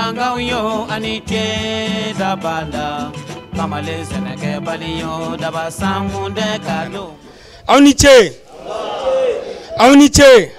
Bamanankanw yo ani ce dabada kamalen sɛnɛkɛbali yo daba sankun de ka don. Aw ni ce, aw ni ce.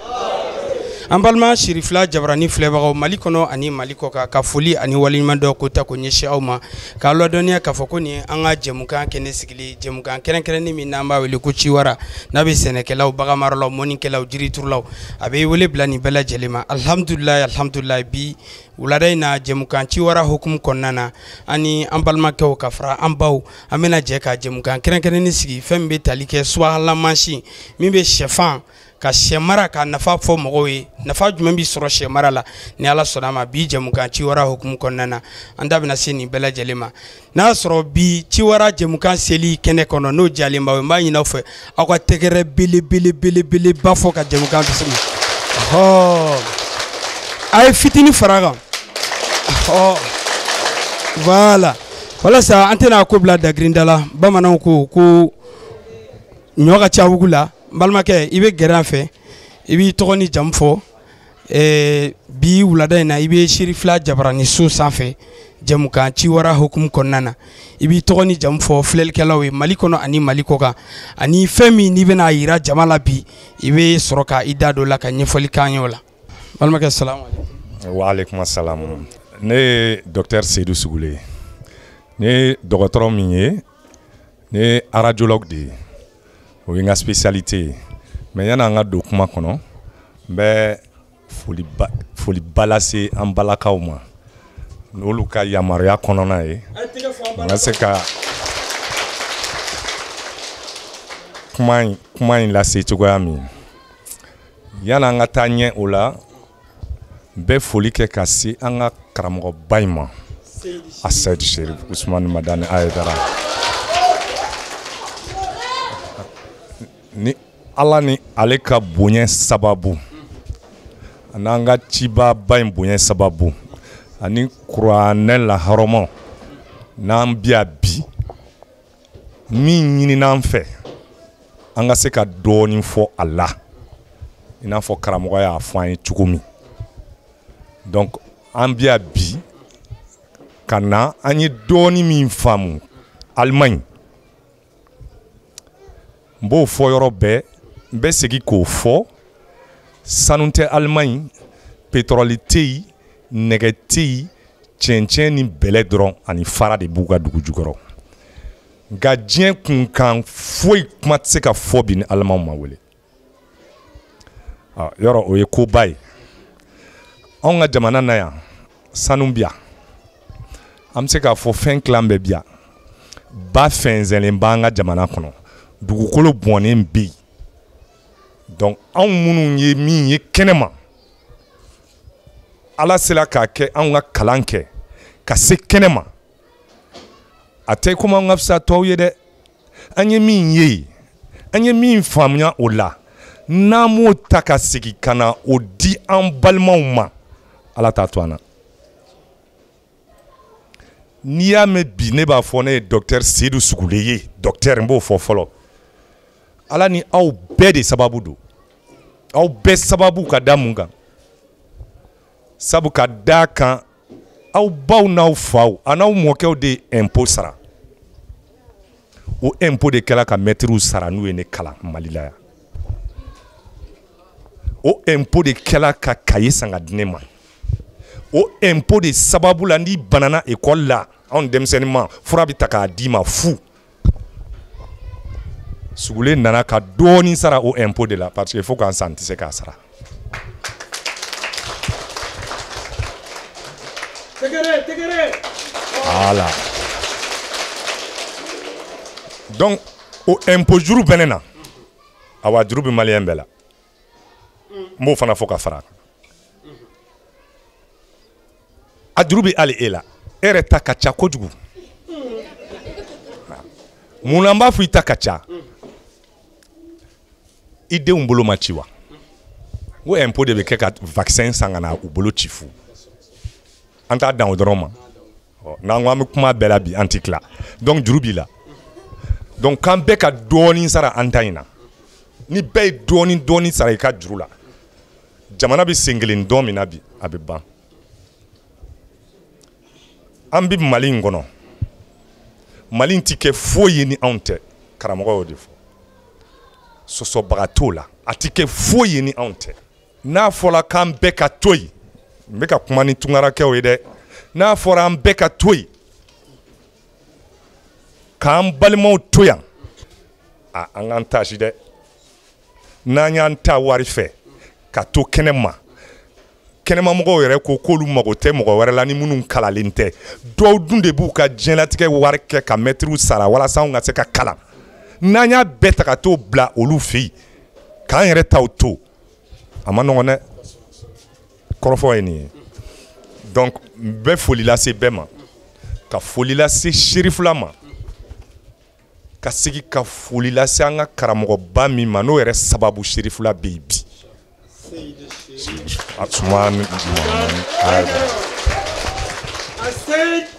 An balima Sirifila Jabarani filɛbagaw Mali kɔnɔ ani Mali kɔ kan, ka foli ani waleɲuman dɔn ko ta ko ɲɛsin aw ma, k'a ladɔnniya k'a fɔ ko nin an ka jɛmukan kɛnɛ sigili, jɛmukan kɛrɛnkɛrɛnnin min n'an b'a wele ko Ciwara, n'a bɛ sɛnɛkɛlaw, baganmaralaw, mɔnikɛlaw, jiriturulaw, a bɛ wele bila nin bɛɛ lajɛlen ma. Alihamudulilayi, alihamudulilayi, bi wulada in na jɛmukan Ciwara hukumu kɔnɔna na, an ni an balimakɛw ka fara an baw, an bɛna jɛ ka jɛmukan kɛrɛnkɛrɛnnin sigi, fɛn min bɛ tali kɛ subahana mansin min bɛ sɛfan ka sɛ mara ka nafa fɔ mɔgɔw ye, nafa jumɛn bɛ sɔrɔ sɛ mara la. Ni Ala sɔnna a ma, bi jɛmukan Ciwara hukumu kɔnɔna na, an da bɛna se nin bɛɛ lajɛlen ma. N'a y'a sɔrɔ bi Ciwara jɛmukan seli kɛnɛ kɔnɔ n'o jalen b'aw ye, n b'a ɲini aw fɛ aw ka tɛgɛrɛ belebelebelebeleba fɔ ka jɛmukan bisimila. Ɔhɔ, a ye fitinin fara a kan. Ɔhɔ, voilà, walasa an tɛna ko bila dagirinda la. Bamananw ko ko ɲɔ ka ca wugu la. N balimakɛ, i bɛ gɛrɛ an fɛ, i b'i tɔgɔ ni jamu fɔ. Bi wulada in na i bɛ Sirifila Jabarani so sanfɛ jɛmukan Ciwara hukumu kɔnɔna na, i b'i tɔgɔ ni jamu fɔ filɛlikɛlaw ye Mali kɔnɔ ani Mali kɔ kan, ani fɛn min n'i bɛna yira jama la bi, i bɛ sɔrɔ ka i da don la ka ɲɛfɔli k'an ye o la. Balimakɛ, salamu aleykum. Wa aleykum salamu. Ne ye docteur Seydou Sugule ye. Ne ye dɔgɔtɔrɔ min ye, ne ye radiologue de ye. O ye n ka spécialité ye. Mais yan'an ka don kuma kɔnɔ, n bɛ foliba lase an balakaw ma, n'olu ka yamaruya kɔnɔna ye, n ka se ka kuma in lase cogoya min. Yan'an ka taa ɲɛ o la, n bɛ foli kɛ ka se an ka karamɔgɔba in ma, Asɛdi Serif Usumani Madani Ayidara. Ni Ala ni ale ka bonya sababu, an'an ka cibaba in bonya sababu, ani kuranɛ lahɔrɔma n'an bi yan bi, min ɲinina an fɛ, an ka se ka dɔɔnin fɔ a la, i n'a fɔ karamɔgɔ y'a fɔ an ye cogo min. Donc an bi yan bi ka na, an ye dɔɔnin min faamu Allemagne, n b'o fɔ yɔrɔ bɛɛ, n bɛ segin k'o fɔ. Sanu tɛ Allemagne, pétrole tɛ yen, nɛgɛ tɛ yen, cɛncɛn ni bɛlɛ dɔrɔn ani fara de b'u ka dugu jukɔrɔ. Nka diɲɛ kunkan foyi kuma tɛ se ka fɔ bi ni Allemagne ma wele. Yɔrɔ o ye koba ye. Anw ka jamana na yan, sanu bi yan, an bɛ se k'a fɔ fɛn tilan bɛɛ bi yan, ba fɛnsɛnlen b'an ka jamana kɔnɔ, dugukolo bɔnnen bɛ yen. Donc anw minnu ye min ye kɛnɛma, Ala sera k'a kɛ anw ka kalan kɛ ka se kɛnɛma. A tɛ komi anw ka fisa tɔw ye dɛ. An ye min ye, an ye min faamuya o la, n'an m'o ta ka segin ka na o di an balimaw ma, Ala t'a to an na. N'i y'a mɛn bi ne b'a fɔ ne ye docteur Seydou Sugule ye, docteur n b'o fɔ fɔlɔ. Ala ni aw bɛɛ de sababu don. Aw bɛɛ sababu ka da mun kan? Sabu ka da kan aw baw n'aw faw an'aw mɔkɛw de ye impôt sara. O impôt de kɛla ka mɛtiriw sara n'u ye ne kalan Mali la yan. O impôt de kɛla ka kaye san ka di ne ma. O impôt de sababu la n'i banana école la, anw denmisɛnnin ma, fura bɛ ta k'a d'i ma fu. Sugule nana ka dɔɔnin sara o impôt de la, parce que fo k'an san tɛ se k'a sara. Tɛgɛrɛ, tɛgɛrɛ. Voilà. Donc o impôt juru bɛ ne na. Awa juru bɛ maliyɛn bɛɛ la. N b'o fana fɔ ka fara a kan. A juru bɛ hali e la. E yɛrɛ ta ka ca kojugu. Mun na n b'a fɔ i ta ka ca? I denw bolo ma ci wa? N ko impôt de bɛ kɛ ka vaccin san ka na u bolo ci fu. An t'a dan o dɔrɔn ma. N'an ko an bɛ kuma bɛɛ la bi, an tɛ tila. Donc juru b'i la. Donc k'an bɛɛ ka dɔɔnin sara an ta in na. Ni bɛɛ ye dɔɔnin dɔɔnin sara i ka juru la, jamana bɛ sen kelen dɔn min na bi, a bɛ ban. An bɛ Mali in kɔnɔ, Mali in ti kɛ foyi ye ni anw tɛ. Karamɔgɔ y'o de fɔ, sɔsɔbaga t'o la, a ti kɛ foyi ye ni anw tɛ. N'a fɔra k'an bɛɛ ka to yen, n bɛ ka kuma ni tunkarakɛw ye dɛ, n'a fɔra an bɛɛ ka to yen k'an balimaw to yan, a an k'an taasi dɛ. N'an y'an ta wari fɛ ka to kɛnɛ ma, kɛnɛmamɔgɔw yɛrɛ ko k'olu mago tɛ mɔgɔ wɛrɛ la ni minnu kalalen tɛ. Dɔw dun de b'u ka diɲɛlatigɛ wari kɛ ka mɛtiriw sara walasa anw ka se ka kalan. N'an y'a bɛɛ ta ka t'o bila olu fɛ yen k'an yɛrɛ taw to, a ma nɔgɔn dɛ. Kɔrɔfɔ ye nin ye. Donc n bɛ foli lase bɛɛ ma, ka foli lase Serifula ma, ka segin ka foli lase an ka karamɔgɔba min ma, n'o yɛrɛ sababu Serifula bɛ yen bi.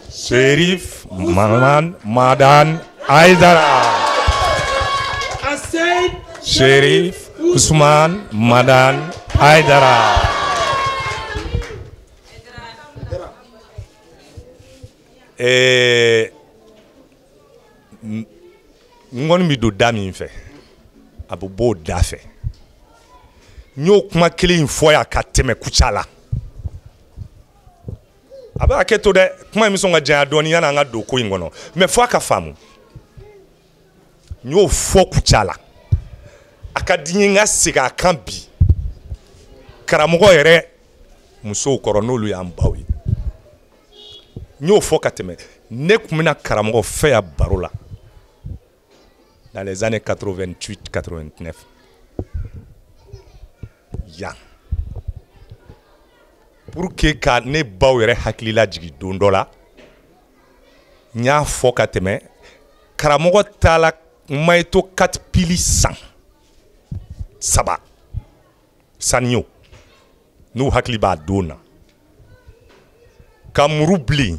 Serif Maman Madan Aïdara. Serif Ousmane Madan Aïdara. N kɔni bɛ don da min fɛ, a bɛ bɔ o da fɛ. N y'o kuma kelen in fɔ yan ka tɛmɛ Kucala. A b'a hakɛ to dɛ, kuma in bɛ sɔn ka janya dɔɔnin yanni an ka don ko in kɔnɔ, mais fo a ka faamu. N y'o fɔ Kucala. A ka di n ye n ka segin a kan bi. Karamɔgɔ yɛrɛ musow kɔrɔ, n'olu y'an baw ye. N y'o fɔ ka tɛmɛ. Ne tun bɛna karamɔgɔ fɛ yan baro la dans les années 88 89 yan, pour que ka ne baw yɛrɛ hakili lajigin don dɔ la. N y'a fɔ ka tɛmɛ, karamɔgɔ taala Maïto 4 pili san 3 saniyo, n'u hakili b'a don na, ka muru bilen,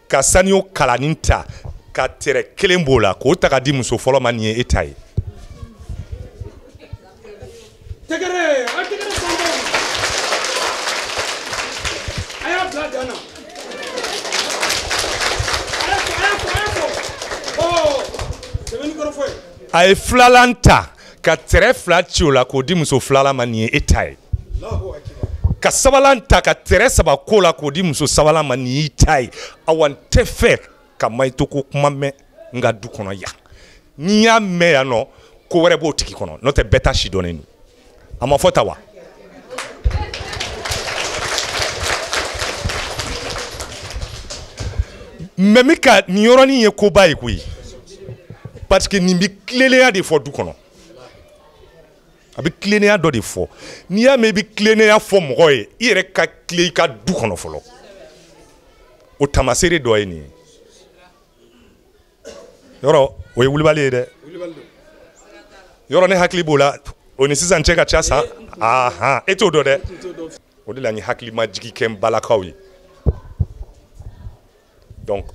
ka saniyo kalanin ta, ka tɛrɛ kelen b'o la k'o ta ka di muso fɔlɔ ma, nin ye e ta ye. Tɛgɛrɛ, a tɛgɛrɛ sanfɛ. A y'a bila dan na. A y'a fɔ, a y'a fɔ, a y'a fɔ. Ɔ, sɛbɛnni kɔrɔ fɔ ye. A ye filalan ta ka tɛrɛ 2 ci o la k'o di muso filalan ma, nin ye e ta ye. Ka sabalan ta ka tɛrɛ 3 k'o la k'o di muso sabalan ma, nin y'i ta ye. Awa n tɛ fɛ ka Maïto ko kuma mɛn n ka du kɔnɔ yan. N'i y'a mɛn yan nɔ, ko wɛrɛ b'o tigi kɔnɔ, n'o tɛ bɛɛ ta si dɔnnen don. A ma fɔ ta wa? Mais min ka nin yɔrɔnin ye koba ye koyi, parce que nin bɛ tilennenya de fɔ du kɔnɔ. A bɛ tilennenya dɔ de fɔ. N'i y'a mɛn i bɛ tilennenya fɔ mɔgɔ ye, i yɛrɛ ka tilen i ka du kɔnɔ fɔlɔ. O taamasere dɔ ye nin ye. Yɔrɔ o ye wulibali ye dɛ. Yɔrɔ ne hakili b'o la, o ni sisan cɛ ka ca san. Ahan, e t'o dɔn dɛ. O de la n ye hakilimajigi kɛ n balakaw ye. Donc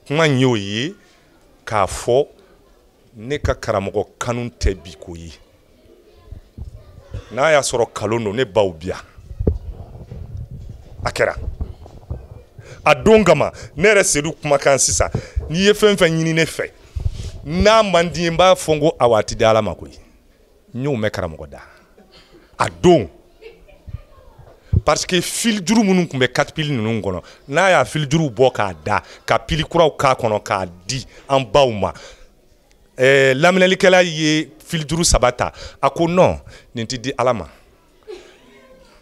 kuma in y'o ye k'a fɔ ne ka karamɔgɔ kanu tɛ bi ko ye. N'a y'a sɔrɔ kalon don, ne baw bi yan. A kɛra a don kama, ne yɛrɛ Seydou kumakan sisan, n'i ye fɛn fɛn ɲini ne fɛ, n'a man di n ye, n b'a fɔ n ko awa a ti di Ala ma koyi. N y'o mɛn karamɔgɔ da a don, parce que fil juru minnu tun bɛ 4 pili ninnu kɔnɔ, n'a y'a fil juru bɔ k'a da ka pili kuraw k'a kɔnɔ k'a di an baw ma. Laminɛlikɛla ye fil juru 3 ta, a ko non, nin ti di Ala ma,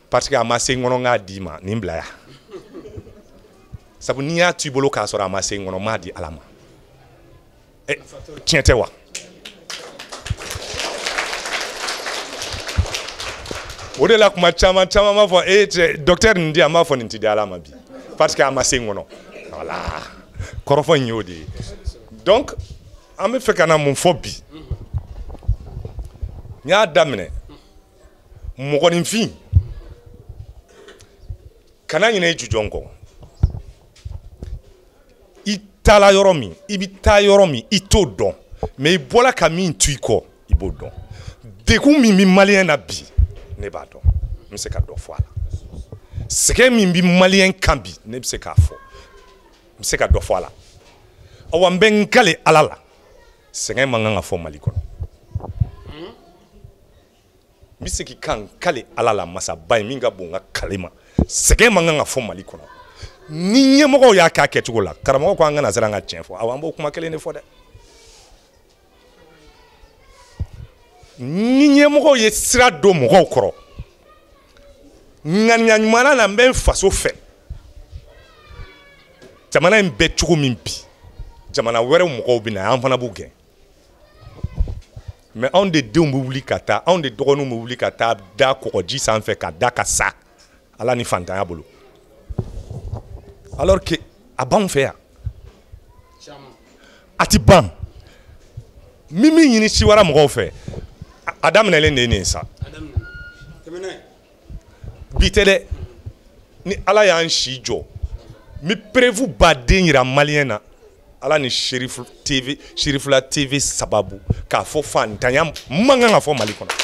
parce que a ma se n kɔnɔ, n k'a d'i ma, nin bila yan. Sabu n'i y'a t'i bolo k'a sɔrɔ a ma se n kɔnɔ, n m'a di Ala ma. Tiɲɛ tɛ wa? O de la kuma caman caman b'a fɔ, e cɛ docteur nin di yan, n b'a fɔ nin ti di Ala ma bi, parce que a ma se n kɔnɔ. Voilà, kɔrɔfɔ in y'o de ye. Donc an bɛ fɛ ka na mun fɔ bi? N y'a daminɛ, mɔgɔninfin kana ɲinɛ i jujɔn kɔ. I taala yɔrɔ min, i bɛ taa yɔrɔ min, i t'o dɔn, mais i bɔla ka min to i kɔ, i b'o dɔn. Degun min bɛ maliyɛn na bi, ne b'a dɔn, n bɛ se ka dɔ fɔ a la. Sɛgɛn min bɛ maliyɛn kan bi, ne bɛ se k'a fɔ, n bɛ se ka dɔ fɔ a la. Awa, n bɛ n kale Ala la, sɛgɛn man kan ka fɔ Mali kɔnɔ. N bɛ segin ka n kale Ala la, masaba ye min ka bon n ka kale ma, sɛgɛn man kan ka fɔ Mali kɔnɔ. Ni ɲɛmɔgɔw y'a k'a kɛcogo la, karamɔgɔ ko an kana siran ka tiɲɛ fɔ. Awa, an b'o kuma kelen de fɔ dɛ. Ni ɲɛmɔgɔw ye sira don mɔgɔw kɔrɔ, ŋaniya ɲuman na, n bɛ n faso fɛ. Jamana in bɛ cogo min bi, jamana wɛrɛw mɔgɔw bɛ na, an fana b'u gɛn. Mais anw de denw bɛ wuli ka taa, anw de dɔgɔninw bɛ wuli ka taa da kɔgɔji sanfɛ ka da ka sa Ala ni fantanya bolo, alors que a b'anw fɛ yan, a ti ban. Min ɲini siwara mɔgɔw fɛ, a daminɛlen de ye nin ye sa. Bi tɛ dɛ, ni Ala y'an si jɔ, n bɛ preuve baden yira maliyɛn na, Ala ni Cherif TV, Cherifla TV sababu, k'a fɔ fantanya man kan ka fɔ Mali kɔnɔ.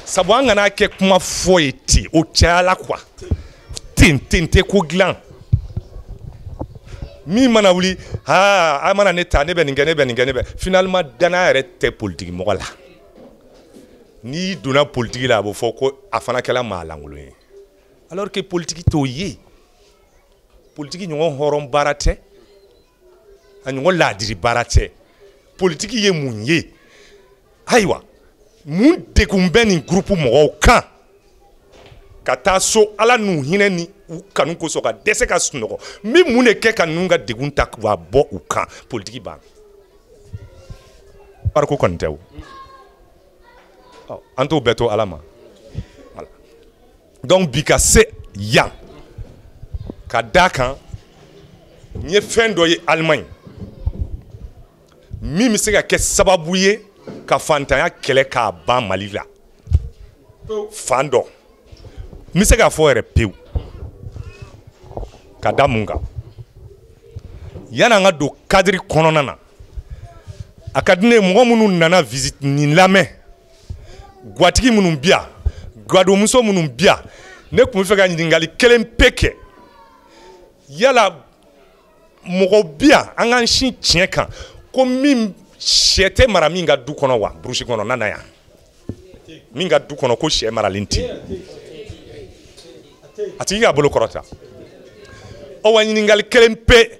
Sabu an kana kɛ kuma fɔ ye ten, o cayala quoi. Ten ten tɛ ko dilan. Min mana wuli, aa, a mana ne ta, ne bɛ nin kɛ, ne bɛ nin kɛ, ne bɛ. Finalement, danaya yɛrɛ tɛ politique mɔgɔ la. N'i donna politique la, a bɛ fɔ ko a fana kɛla maa lankolon ye. Alors que politique t'o ye. Politique ɲɔgɔn hɔrɔn baara tɛ, a ɲɔgɔn laadiri baara tɛ. Politique ye mun ye? Ayiwa, mun degun bɛ nin groupe mɔgɔw kan ka taa so Ala n'u hinɛ ni u kanu kosɔn ka dɛsɛ ka sunɔgɔ? N bɛ mun de kɛ ka ninnu ka degun ta k'a bɔ u kan? Politique banna. Wariko kɔni tɛ o. An t'o bɛɛ to Ala ma. Voilà. Donc bi ka se yan, ka d'a kan n ye fɛn dɔ ye Allemagne min bɛ se ka kɛ sababu ye ka fantanya kɛlɛ k'a ban Mali la fan dɔ, n bɛ se k'a fɔ yɛrɛ pewu. Ka da mun kan? Yan'an ka don cadre kɔnɔna na, a ka di ne ye mɔgɔ minnu nana visite nin lamɛn, gatigi minnu bi yan, gadonmuso minnu bi yan, ne tun bɛ fɛ ka ɲininkali kelen pe kɛ. Yala mɔgɔ bi yan, an k'an sin tiɲɛ kan, ko min sɛ tɛ mara min ka du kɔnɔ wa, burusi kɔnɔ na yan, min ka du kɔnɔ ko sɛ maralen tɛ yen, a tigi k'a bolo kɔrɔta. Ɔ wa, ɲininkali kelen pe,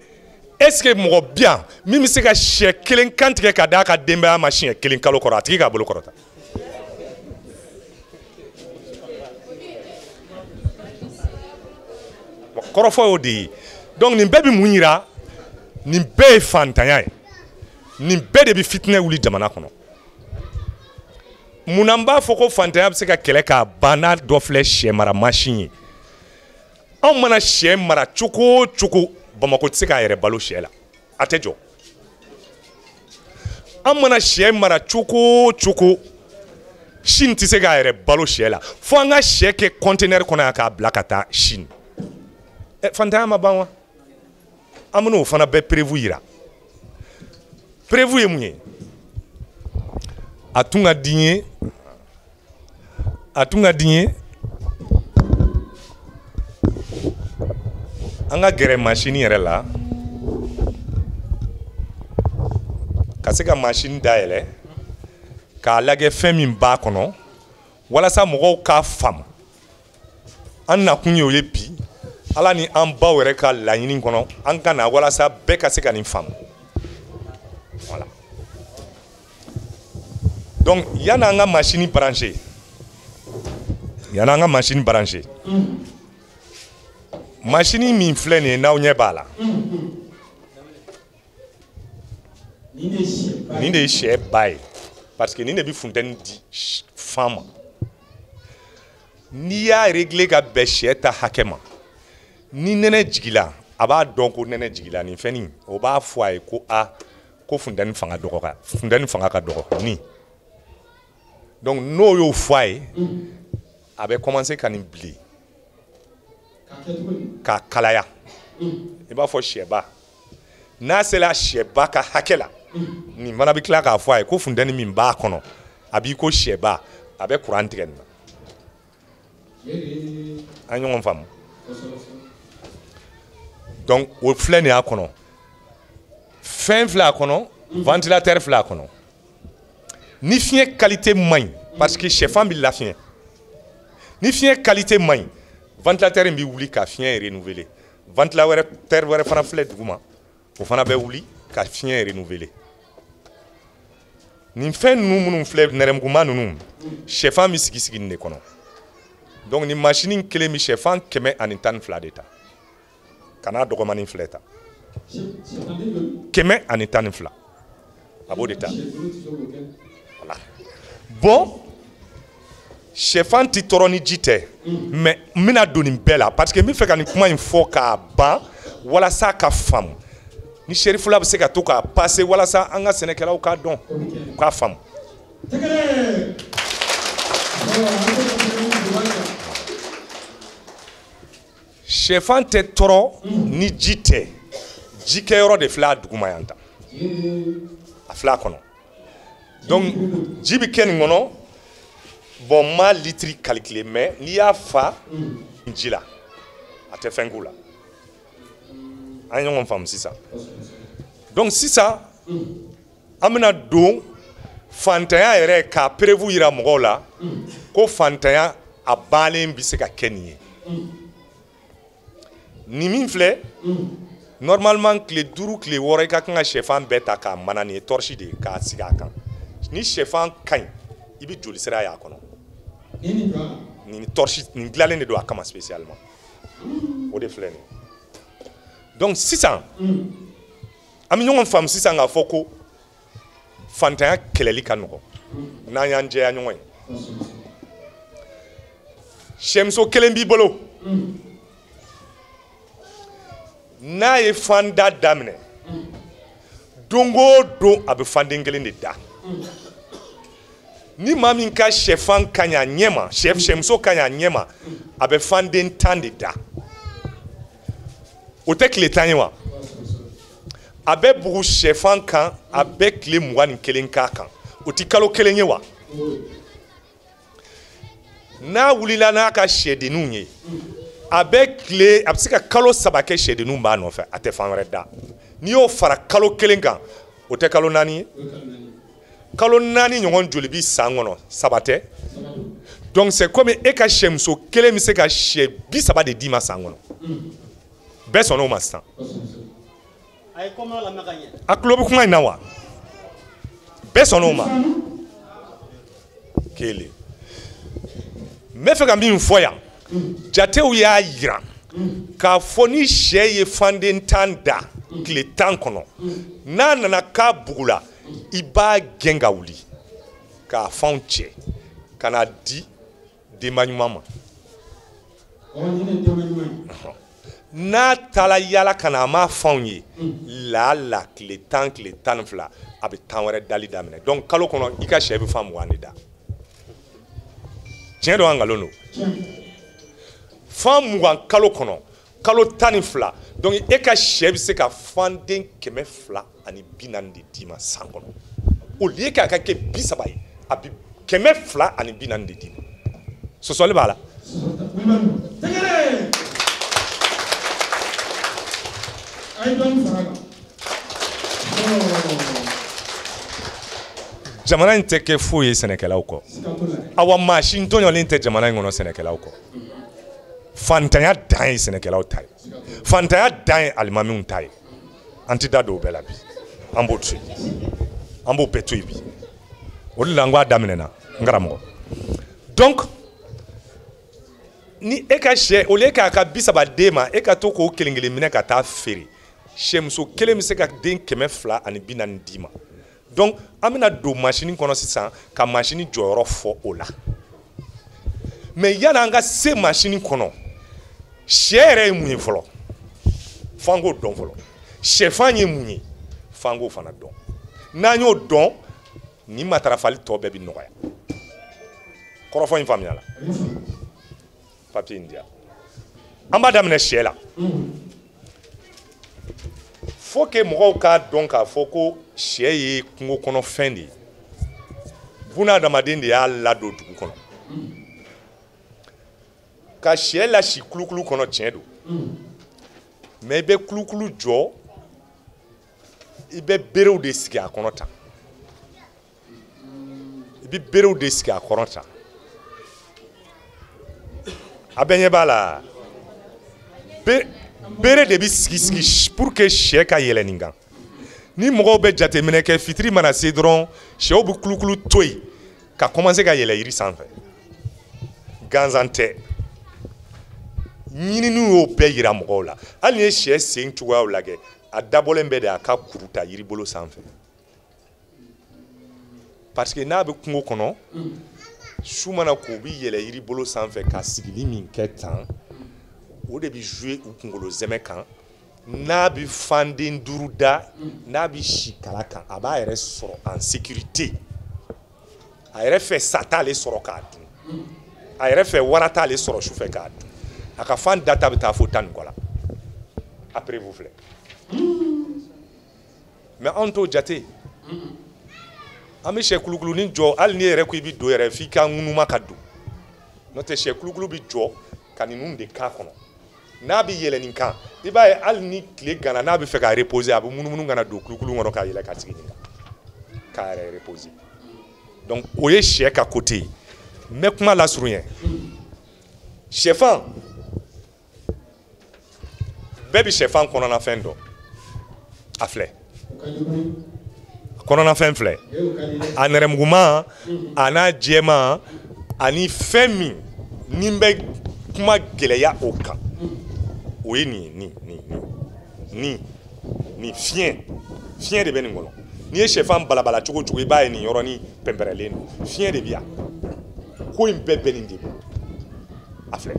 est ce que mɔgɔ bi yan min bɛ se ka sɛ kelen kantigɛ ka d'a ka denbaya ma siɲɛ kelen kalo kɔrɔ? A tigi k'a bolo kɔrɔta. Kɔrɔfɔ y'o de ye. Donc nin bɛɛ bɛ mun yira? Nin bɛɛ ye fantanya ye. Nin bɛɛ de bɛ fitinɛ wuli jamana kɔnɔ. Munna n b'a fɔ ko fantanya bɛ se ka kɛlɛ k'a ban n'a dɔ filɛ sɛ mara mansin ye? Anw mana sɛ mara cogo o cogo, Bamakɔ tɛ se k'a yɛrɛ balo sɛ la, a tɛ jɔ. An mana sɛ mara cogo o cogo, Chine tɛ se k'a yɛrɛ balo sɛ la, fo an ka sɛ kɛ conteneur kɔnɔ yan k'a bila ka taa Chine. Ɛ, fantanya ma ban wa? An bɛn'o fana bɛɛ preuve yira. Preuve ye mun ye? A tun ka di n ye, a tun ka di n ye an ka gɛrɛ machine yɛrɛ la, ka se ka machine dayɛlɛ k'a lajɛ fɛn min b'a kɔnɔ, walasa mɔgɔw k'a faamu. An nakun ye o ye bi, Ala ni an baw yɛrɛ ka laɲini kɔnɔ, an ka na walasa bɛɛ ka se ka nin faamu. Voilà. Donc yan'an ka machine brancher, yan'an ka machine brancher, machine min filɛ nin ye, n'aw ɲɛ b'a la, nin de ye sɛ ba ye, parce que nin de bɛ funteni di fan ma. N'i y'a régler ka bɛn sɛ ta hakɛ ma, ni nɛnɛ jigila, a b'a dɔn ko nɛnɛ jigila. Nin fɛn nin, o b'a fɔ a ye ko a ko funteni fanga dɔgɔ, funteni fanga ka dɔgɔ nin. Donc n'o y'o fɔ a ye, a bɛ commencer ka nin bilen k'a kalaya i b'a fɔ sɛba. N'a sera sɛba ka hakɛ la, nin fana bɛ tila k'a fɔ a ye ko funteni min b'a kɔnɔ, a b'i ko sɛba, a bɛ kuran tigɛ nin na. An ɲɔgɔn faamu. Donc o filɛ nin y'a kɔnɔ, fɛn filɛ a kɔnɔ, ventilateur filɛ a kɔnɔ. Ni fiɲɛ qualité man ɲi, parce que sɛfan bɛ lafiɲɛ, ni fiɲɛ qualité man ɲi, ventilateur in bɛ wuli ka fiɲɛ renouveler. Ventilateur wɛrɛ fana filɛ duguma, o fana bɛ wuli ka fiɲɛ renouveler. Nin fɛn ninnu minnu filɛ, nɛrɛmuguma ninnu, sɛfan bɛ sigi sigi nin de kɔnɔ. Donc nin machine kelen bɛ sɛfan 112 de ta. Kana dɔgɔmanin filɛ ta, 112, a b'o de ta. Voilà. Bon, sɛfan tɛ tɔɔrɔ ni ji tɛ, mais n bɛna don nin bɛɛ la parce que n bɛ fɛ ka nin kuma in fɔ k'a ban walasa ka faamu. Ni Serifula bɛ se ka to k'a passer walasa an ka sɛnɛkɛlaw k'a dɔn, u k'a faamu. Sɛfan tɛ tɔɔrɔ ni ji tɛ. Jikɛyɔrɔ de filɛ a duguma yan tan, a filɛ a kɔnɔ. Donc ji bɛ kɛ nin kɔnɔ. Bon, n m'a litiri calculer, mais n'i y'a fa ji la, a tɛ fɛn k'u la. An ye ɲɔgɔn faamu sisan. Donc sisan an bɛna don fantanya yɛrɛ k'a preuve yira mɔgɔw la ko fantanya a bannen bɛ se ka kɛ nin ye. Nin min filɛ, normalement tile 5 tile 6 i ka kan ka sɛfan bɛɛ ta k'a mana. Nin ye torche de ye k'a sigi a kan. Ni sɛfan ka ɲi, i bɛ joli sira y'a kɔnɔ. Nin torche nin dilanlen de don a kama spécialement. O de filɛ nin ye. Donc sisan an bɛ ɲɔgɔn faamu sisan k'a fɔ ko fantanya kɛlɛli ka nɔgɔn n'an y'an jɛya ɲɔgɔn ye. Sɛmuso kelen b'i bolo, n'a ye fanda daminɛ, don o don a bɛ fanden kelen de da. Ni maa min ka sɛfan ka ɲi a ɲɛ ma, sɛmuso ka ɲi a ɲɛ ma, a bɛ fanden 10 de da. O tɛ tile 10 ye wa? A bɛ bugu sɛfan kan, a bɛ tile 21 k'a kan. O tɛ kalo 1 ye wa? N'a wulila n'a ka sɛdenninw ye, a bɛ tile, a bɛ se ka kalo 3 kɛ sɛdenninw b'a nɔfɛ, a tɛ fan wɛrɛ da. N'i y'o fara kalo 1 kan, o tɛ kalo 4 ye? Kalo 4 ɲɔgɔn joli bi san kɔnɔ? 3 tɛ? Donc c'est comme e ka sɛmuso kelen bɛ se ka sɛ 30 de d'i ma san kɔnɔ. Bɛɛ sɔnn'o ma sisan? A tulo bɛ kuma in na wa? Bɛɛ sɔnn'o ma? Kelen. N bɛ fɛ ka min fɔ yan, jatew y'a yira k'a fɔ ni sɛ ye fanden 10 da tile 10 kɔnɔ, n'a nana k'a bugu la, i b'a gɛn ka wuli k'a fanw cɛ ka n'a di denba ɲuman ma. N'a taara yala ka na a m'a fanw ye, la la tile 10 tile 12 a bɛ 10 wɛrɛ dali daminɛ. Donc kalo kɔnɔ i ka sɛ bɛ fan 20 de da. Tiɲɛ don wa nkalon don? Fan 20 kalo kɔnɔ, kalo 12. Donc e ka sɛ bɛ se ka fanden 240 de d'i ma san kɔnɔ. Au lieu k'a ka kɛ 30 ye, a bɛ 240 de d'i ma. Sɔsɔli b'a la. Jamana in tɛ kɛ foyi ye sɛnɛkɛlaw kɔ. Awa maa si tɔɲɔlen tɛ jamana in kɔnɔ sɛnɛkɛlaw kɔ. Fantanya dan ye sɛnɛkɛlaw ta ye. Fantanya dan ye alimamiw ta ye. An tɛ da don o bɛɛ la bi. An b'o to yen. An b'o bɛɛ to yen bi. O de la n ko a daminɛna n karamɔgɔ. Donc ni e ka sɛ, au lieu k'a ka 30 d'e ma, e ka to k'o kelen kelen minɛ ka taa feere, sɛmuso kelen bɛ se ka den 240 d'i ma. Donc an bɛna don machine kɔnɔ sisan ka machine jɔyɔrɔ fɔ o la. Mais yanni an ka se machine kɔnɔ, sɛ yɛrɛ ye mun ye fɔlɔ? F'an k'o dɔn fɔlɔ. Sɛfan ye mun ye? F'an k'o fana dɔn. N'an y'o dɔn, nin matarafali tɔ bɛɛ bɛ nɔgɔya. Kɔrɔfɔ in faamuyala? Papier in di yan. An b'a daminɛ sɛ la. Faut que mɔgɔw k'a dɔn k'a fɔ ko sɛ ye kungo kɔnɔfɛn de ye. Bunadamaden de y'a ladon dugu kɔnɔ. Ka sɛ lasi kulukulu kɔnɔ, tiɲɛ don, mais i bɛ kulukulu jɔ, i bɛ berew de sigi a kɔnɔ tan. I bɛ berew de sigi a kɔnɔ tan. A bɛɛ ɲɛ b'a la. Bere de bɛ sigi sigi pour que sɛ ka yɛlɛ nin kan. Ni mɔgɔw bɛ jateminɛ kɛ, fitiri mana se dɔrɔn, sɛw bɛ kulukulu to yen ka commencer ka yɛlɛ yiri sanfɛ. Gansan tɛ. Ɲininiw y'o bɛɛ yira mɔgɔw la. Hali n'i ye sɛ sen cogoyaw lajɛ, a dabɔlen bɛ de a ka kuru ta yiribolo sanfɛ. Parce que n'a bɛ kungo kɔnɔ, su mana ko, u bɛ yɛlɛ yiribolo sanfɛ ka sigili min kɛ tan, o de bɛ jouer u kunkolo zɛmɛ kan. N'a bɛ fanden 5 da, n'a bɛ si kala kan, a b'a yɛrɛ sɔrɔ en sécurité. A yɛrɛ fɛ sa t'ale sɔrɔ k'a dun, a yɛrɛ fɛ wara t'ale sɔrɔ sufɛ k'a dun. A ka fan data bɛ taa fo 10 ni kɔ la. Après vous filɛ. Mais anw t'o jate. An bɛ sɛ kulukulunin jɔ, hali n'i yɛrɛ ko i bɛ don yɛrɛ, f'i ka ŋunuma ka don. N'o tɛ, sɛ kulukulu bɛ jɔ ka ninnu de k'a kɔnɔ. N'a bɛ yɛlɛ nin kan, i b'a ye, hali ni tile ganna, n'a bɛ fɛ ka reposer, a bɛ munumunu ka na don kulukulu kɔnɔ ka yɛlɛ ka sigi nin kan k'a yɛrɛ reposer. Donc o ye sɛ ka côté ye. N bɛ kuma lasurunya. Sɛfan, bɛɛ bɛ sɛfan kɔnɔnafɛn dɔn. A filɛ, a kɔnɔnafɛn filɛ, a nɛrɛmuguma a n'a jɛman, ani fɛn min ni n bɛ kuma gɛlɛya o kan, o ye nin ye. Nin nin nin nin fiɲɛ, fiɲɛ de bɛ nin kɔnɔ. N'i ye sɛfan balabala cogo o cogo, i b'a ye nin yɔrɔnin pɛnpɛrɛlen don, fiɲɛ de bɛ yan. Ko in bɛɛ bɛ nin de bolo. A filɛ,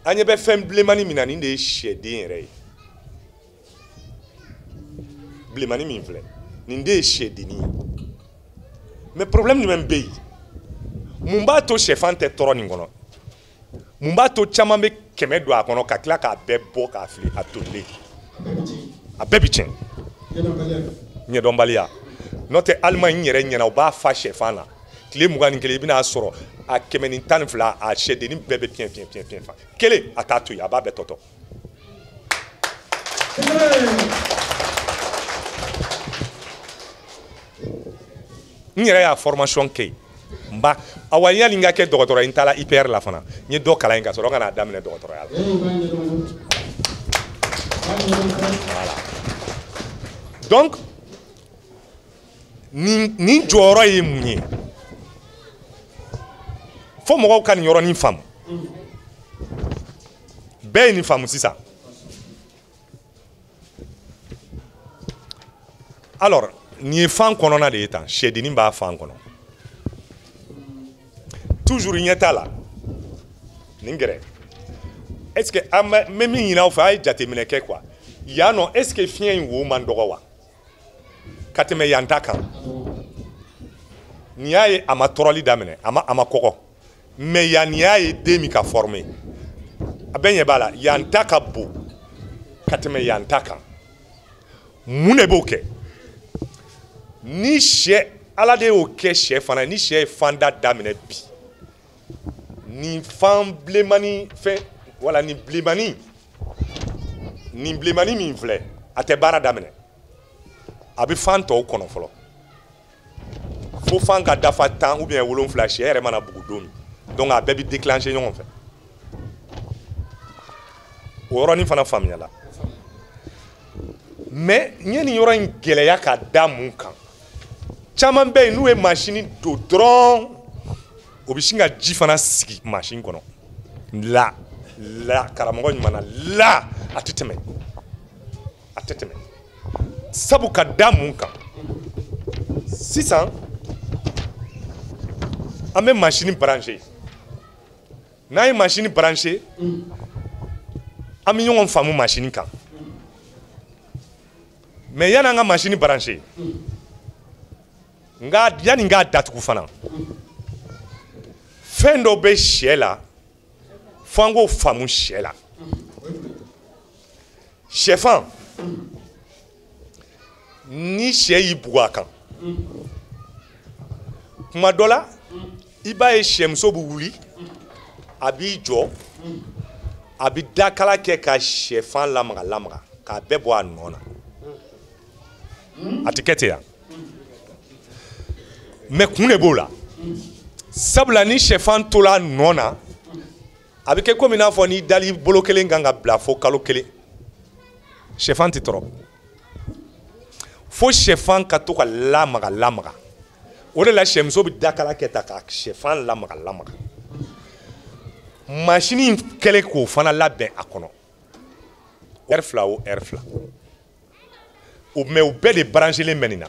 an ɲɛ bɛ fɛn bilenmani min na, nin de ye sɛden yɛrɛ ye. Bilenmani min filɛ, nin de ye sɛdennin ye. Mais problème jumɛn bɛ yen? Mun b'a to sɛfan tɛ tɔrɔ nin kɔnɔ? Mun b'a to caman bɛ 100 don a kɔnɔ ka tila k'a bɛɛ bɔ k'a fili? A tolilen, a bɛɛ bi tiɲɛ. Ɲɛdɔnbaliya. N'o tɛ, Alimaɲi yɛrɛ ɲɛna, u b'a fa sɛfan na tile 21, i bɛn'a sɔrɔ a 112, a sɛdennin bɛɛ bɛ piɲɛ piɲɛ piɲɛ piɲɛ. Fa kelen a t'a to yen, a b'a bɛɛ tɔtɔ. N yɛrɛ y'a formation kɛ yen. N ba awa, yanni n ka kɛ dɔgɔtɔrɔ ye, n taara IPR la fana, n ye dɔ kalan yen ka sɔrɔ ka n'a daminɛ dɔgɔtɔrɔya la. Voilà. Donc nin jɔyɔrɔ ye mun ye? Fo mɔgɔw ka nin yɔrɔnin faamu. Bɛɛ ye nin faamu sisan. Alors nin ye fan kɔnɔna de ye tan. Sɛdennin b'a fan kɔnɔ toujours, ɲɛ t'a la nin gɛrɛ. Est ce que an bɛ, n bɛ min ɲini aw fɛ, a ye jateminɛ kɛ quoi. Yan nɔ, est ce que fiɲɛ in wo man dɔgɔ wa ka tɛmɛ yan ta kan? Nin y'a ye, a ma tɔrɔli daminɛ, a ma kɔgɔ. Mais yan, nin y'a ye, den min ka former, a bɛɛ ɲɛ b'a la, yan ta ka bon ka tɛmɛ yan ta kan. Mun de b'o kɛ? Ni sɛ, Ala de y'o kɛ sɛ fana ye. Ni sɛ ye fanda daminɛ bi, nin fan bilenmani fɛn, wala nin bilenmani, nin bilenmani min filɛ, a tɛ baara daminɛ, a bɛ fan tɔw kɔnɔ fɔlɔ fo fan ka dafa 10 ou bien 7, sɛ yɛrɛ mana bugu don min. Donc a bɛɛ bɛ déclencher ɲɔgɔn fɛ. O yɔrɔnin fana faamuyala. Mais n ye nin yɔrɔ in gɛlɛya ka da mun kan? Caman bɛ yen, n'u ye masini don dɔrɔn, o bɛ sin ka ji fana sigi mansin kɔnɔ. La la, karamɔgɔ ɲuman na la, a tɛ tɛmɛ, a tɛ tɛmɛ. Sabu ka da mun kan? Sisan an bɛ masini branché. N'an ye masini branché, an bɛ ɲɔgɔn faamu masini kan. Mais yanni an ka masini branché, nka yanni n k'a datugu fana, fɛn dɔ bɛ sɛ la, fo an k'o faamu sɛ la. Sɛfan, ni sɛ y'i bugu a kan kuma dɔ la, i b'a ye sɛmuso bɛ wuli. A b'i jɔ, a bɛ dakala kɛ ka sɛfan lamaga lamaga k'a bɛɛ bɔ a nɔ na. A tɛ kɛ ten yan. Mais kun de b'o la. Sabula ni sɛfan tola a nɔ na, a bɛ kɛ komi i n'a fɔ n'i dali bolo kelen kan ka bila fo kalo kelen. Sɛfan tɛ tɔrɔ. Fo sɛfan ka to ka lamaga lamaga. O de la sɛmuso bɛ dakala kɛ tan ka sɛfan lamaga lamaga. Masini in kɛlen k'o fana labɛn a kɔnɔ. Heure fila o heure fila. O mais u bɛɛ de branchelen bɛ nin na.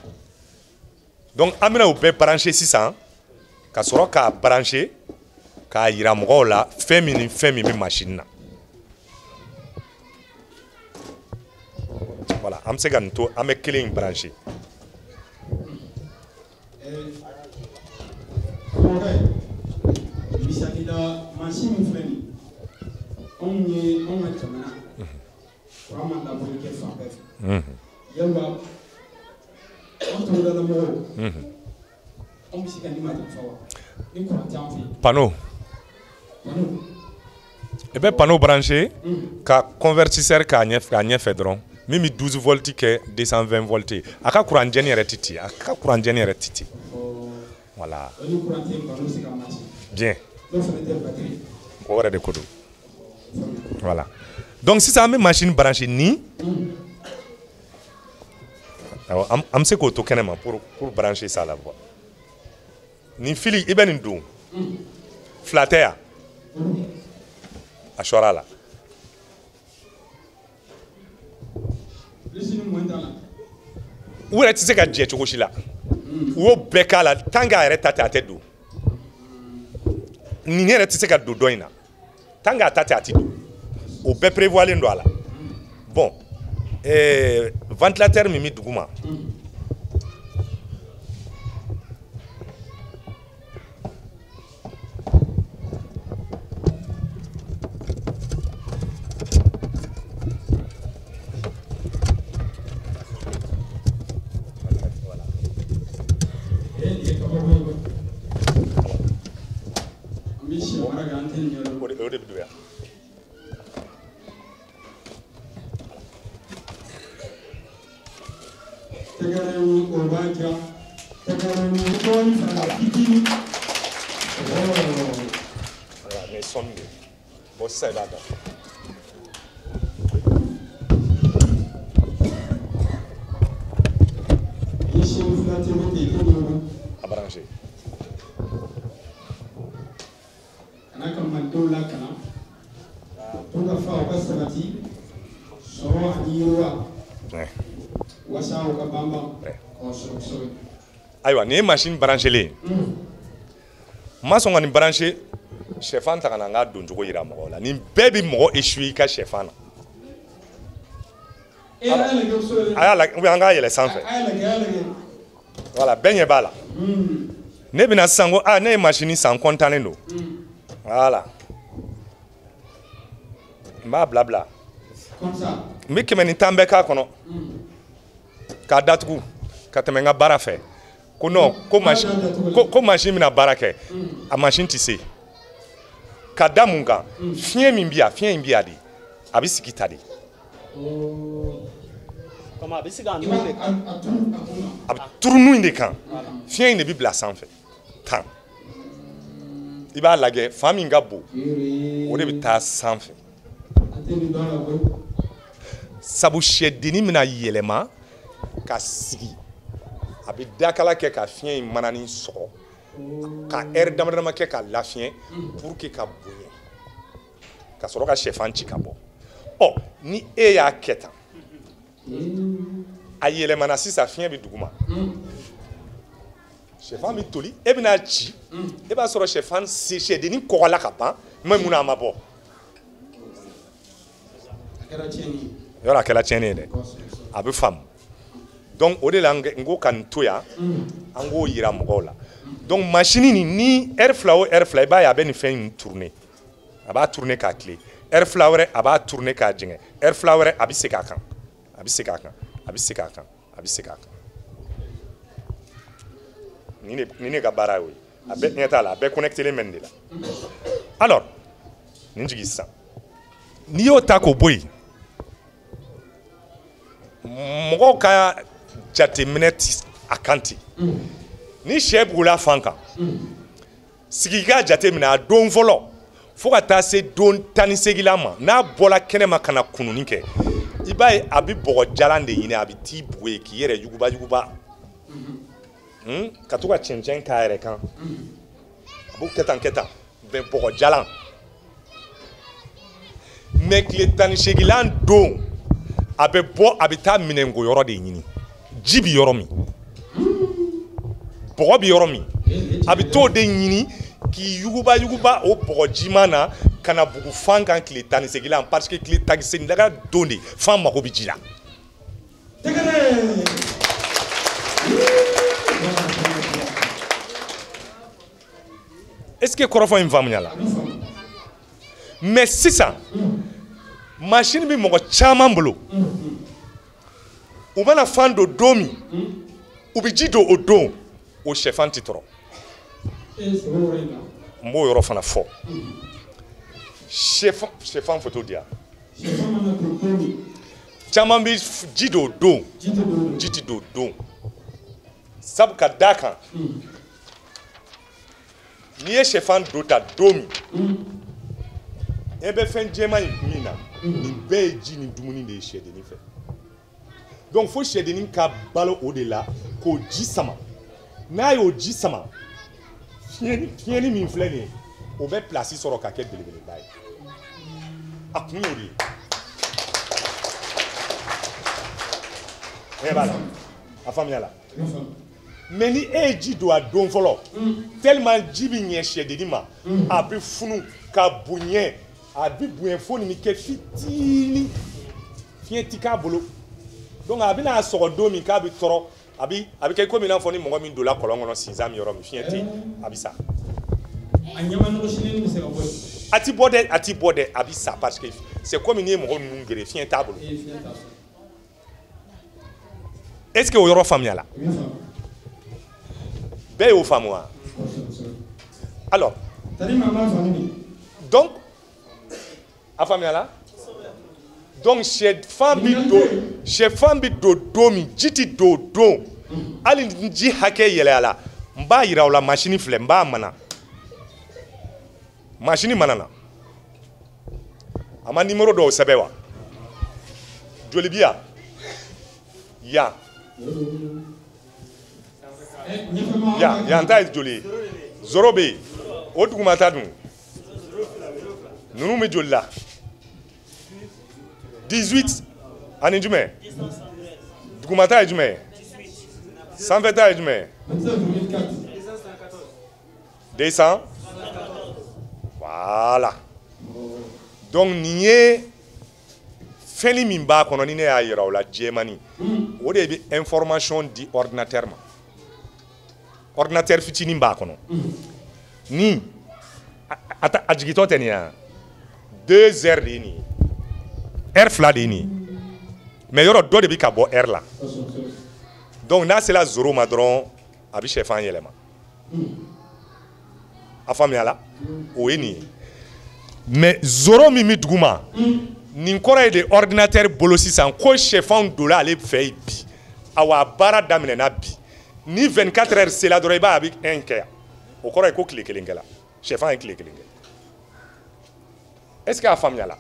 Donc an bɛna o bɛɛ brancher sisan ka sɔrɔ k'a brancher k'a yira mɔgɔw la fɛn min ni fɛn min bɛ machine na. Voilà, an bɛ se ka nin to, an bɛ kelen in brancher. Misali la mansin min filɛ nin ye, anw ye anw ka jamana kuran ma labɔli kɛ fan bɛɛ fɛ. Yalima anw togodala mɔgɔw, anw bɛ se ka nin matarafa wa ni kuran t'an fɛ yen? Panneau. I bɛ panneau brancher ka convertisseur k'a ɲɛfɛ dɔrɔn min bɛ 12 volts kɛ 220 volts ye. A ka kuran jɛni yɛrɛ tɛ ci, a ka kuran jɛni yɛrɛ tɛ ci. Voilà. Ni kuran tɛ yen, panneau bɛ se ka marcher. Bien. N'o fana tɛ batterie. Mɔgɔ wɛrɛ de ko don. Voilà. Donc sisan an bɛ machine brancher ni. Awɔ, an bɛ se k'o to kɛnɛ ma pour brancher ça la quoi. Nin fili i bɛ nin don. Fila tɛ yan. A sɔrɔ a la. U yɛrɛ tɛ se ka jɛ cogo si la. U y'o bɛɛ k'a la tant qu'a yɛrɛ ta tɛ a tɛ don. Nin yɛrɛ tɛ se ka don dɔ in na. Tant qu'a ta tɛ a tɛ don. O bɛɛ prévoilen don a la. Bon, ventilateur min bɛ dugu ma. O de bɛ don yan. Voilà, mais sonne de. Bon, sisan i b'a da. A branché. Kana ka malidenw lakana, to ka fa u ka sabati sɔrɔ ani yiriwa walasa u ka banban k'o sɔrɔ kosɛbɛ. Ayiwa, nin ye machine branchelen ye. N ma sɔn ka nin brancher sɛfan ta ka na n ka doncogo yira mɔgɔw la. Nin bɛɛ bɛ mɔgɔ essuyer i ka sɛfan na. A y'a lajɛ, ou bien an k'a yɛlɛ sanfɛ. Voilà, bɛɛ ɲɛ b'a la. Ne bɛna sisan ko aa ne ye machine san, kɔntannen don. Voilà. N b'a bila bila. N bɛ 110 bɛɛ k'a kɔnɔ. K'a datugu ka tɛmɛ n ka baara fɛ. Ko non, ko machine ko machine bɛna baara kɛ. A machine tɛ se. Ka da mun kan? Fiɲɛ min bɛ yan, fiɲɛ in bɛ yan de. A bɛ sigi ta de. A bɛ sigi a nun de kan. A bɛ turu nun de kan. Fiɲɛ in de bɛ bila sanfɛ. Tan. I b'a lajɛ fan min ka bon, o de bɛ taa sanfɛ. Sabu sɛdennin bɛna yɛlɛma ka sigi, a bɛ dakala kɛ ka fiɲɛ in manani sɔgɔ, ka heure dama dama kɛ ka lafiɲɛ pour que ka bonya, ka sɔrɔ ka sɛfan ci ka bɔ. Ɔ ni e y'a kɛ tan, a yɛlɛmana sisan fiɲɛ bɛ duguma. Sɛfan bɛ toli, e bɛna ci, e b'a sɔrɔ sɛfan sɛdennin kɔgɔla ka ban, mais mun na a ma bɔ? Yɔrɔ a kɛra tiɲɛni ye dɛ, a bɛ faamu. Donc o de la n ko ka nin to yan, an k'o yira mɔgɔw la. Donc machine nin ni heure fila o heure fila i b'a ye a bɛ nin fɛn in tourner, a b'a tourner k'a tilen. Heure fila wɛrɛ a b'a tourner k'a jɛngɛ, heure fila wɛrɛ a bɛ segin a kan, a bɛ segin a kan, a bɛ segin a kan, a bɛ segin a kan. Nin de ka baara y'o ye. A bɛɛ ɲɛ t'a la, a bɛɛ connecté len bɛ nin de la. Alors Nin jigin sisan. N'i y'o ta k'o bɔ yen, mɔgɔw ka jateminɛ ti a kan ten. Ni sɛ bugula fan kan, sigi k'a jateminɛ a don fɔlɔ fo ka taa se don 18 ma, n'a bɔra kɛnɛ ma ka na kununni kɛ, i b'a ye a bɛ bɔgɔ jalan de ɲini, a bɛ t'i bugu yen k'i yɛrɛ yuguba yuguba, ka to ka cɛncɛn k'a yɛrɛ kan, a b'o kɛ tan kɛ tan, mais bɔgɔ jalan. Mais tile 18 don, a bɛ bɔ, a bɛ taa minɛnko yɔrɔ de ɲini, ji bɛ yɔrɔ min, bɔgɔ bɛ yɔrɔ min, a bɛ t'o de ɲini k'i yuguba yuguba o bɔgɔ jiman na ka na bugu fan kan tile 18, parce que tile 18 don de fan mako bɛ ji la. Est-ce que kɔrɔfɔ in faamuyala? Mais sisan machine bɛ mɔgɔ caman bolo, u mana fan don don min, u bɛ ji don o don, o sɛfan tɛ tɔrɔ. N b'o yɔrɔ fana fɔ. Sɛfan photo di yan. Caman bɛ ji don o don, ji tɛ don o don. Sabu ka d'a kan, n'i ye sɛfan don ta don min, e bɛ fɛn jɛman in min na, nin bɛɛ ye ji ni dumuni de ye sɛdennin fɛ. Donc fo sɛdennin ka balo o de la k'o ji sama. N'a y'o ji sama, fiɲɛni min filɛ nin ye, o bɛ place sɔrɔ ka kɛ belebeleba ye. A kun y'o de ye. E b'a la, a faamuya la. Mais ni e ye ji don a don fɔlɔ, tellement ji bɛ ɲɛ sɛdennin ma, a bɛ funu ka bonya, a bɛ bonya fo nin bɛ kɛ fitinin, fiɲɛ ti k'a bolo. Donc a bɛna sɔgɔ don min k'a bɛ tɔrɔ, a bɛ kɛ komi i n'a fɔ ni mɔgɔ min donna kɔlɔn kɔnɔ sinzan min yɔrɔ min, fiɲɛ tɛ yen, a bɛ sa. A ɲɛma nɔgɔ sini bɛ se ka bɔ yen. A ti bɔ dɛ, a ti bɔ dɛ, a bɛ sa parce que c'est comme n'i ye mɔgɔ ninnu gere, fiɲɛ t'a bolo. Est-ce que o yɔrɔ faamuyala? Bɛɛ y'o faamu wa? Alors, donc a faamuyala? Donc sɛfan bɛ don don min, ji tɛ don don, hali ni ji hakɛ yɛlɛyala, n b'a yira aw la, machine filɛ, n b'a mana. Machine mana na. A ma numéro dɔw sɛbɛn wa? Joli bi yan? Yan. Yan, yan ta ye joli ye? 0 bɛ yen. O duguma ta dun? Ninnu bɛ joli la? 18 ani jumɛn? Dugumata ye jumɛn ye? Sanfɛta ye jumɛn ye? 200. Voilà. Donc nin ye fɛnni min b'a kɔnɔ ni ne y'a yira aw la jɛmani, o de bɛ information di ordinateur ma. Ordinateur fitinin b'a kɔnɔ. Ni a jigintɔ tɛ nin ye wa? 2 heures de ye nin ye. Heure 2 de ye nin ye. Mais yɔrɔ dɔ de bɛ ka bɔ heure la. Donc n'a sera 0 ma dɔrɔn, a bɛ sɛfan yɛlɛma. A faamuyala? O ye nin ye. Mais 0 min bɛ duguma, nin kɔrɔ ye de ordinateur bolo sisan ko sɛfanw donna ale fɛ yen bi. Awa a baara daminɛna bi. Ni 24 heures sera dɔrɔn, i b'a ye a bɛ 1 kɛ yan. O kɔrɔ ye ko tile kelen kɛla. Sɛfan ye tile kelen kɛ. Est-ce que a faamuyala?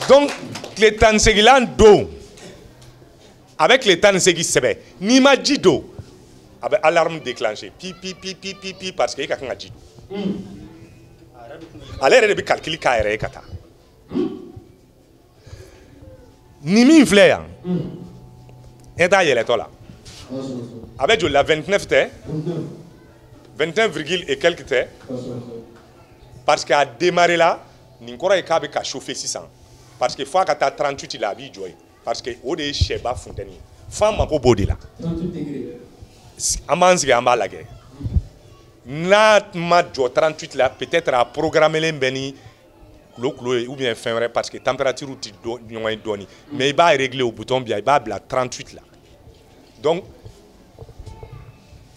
Donc tile 18 don, a bɛ tile 18 sɛbɛn. N'i ma ji don, a bɛ alarme déclencher pi pi pi pi pi pi, parce que e ka kan ka ji don. Ale yɛrɛ de bɛ calcul k'a yɛrɛ ye ka taa. Nin min filɛ yan, e t'a yɛlɛtɔ la, a bɛ joli la? 29 tɛ? 21 virgule et quelque tɛ? Parce que a démarré la, nin kɔrɔ ye k'a bɛ ka chauffer sisan, parce que f'a ka taa 38 la, a b'i jɔ yen, parce que o de ye sɛba funtɛni ye, f'an mako b'o de la. An b'an sigi an b'a lajɛ, n'a ma jɔ 38 la, peut-être a programmelen bɛ ni kulo kulo ye ou bien fɛn wɛrɛ, parce que température ti ɲɔgɔn ye dɔɔni, mais i b'a régler o bouton bi yan, i b'a bila 38 la. Donc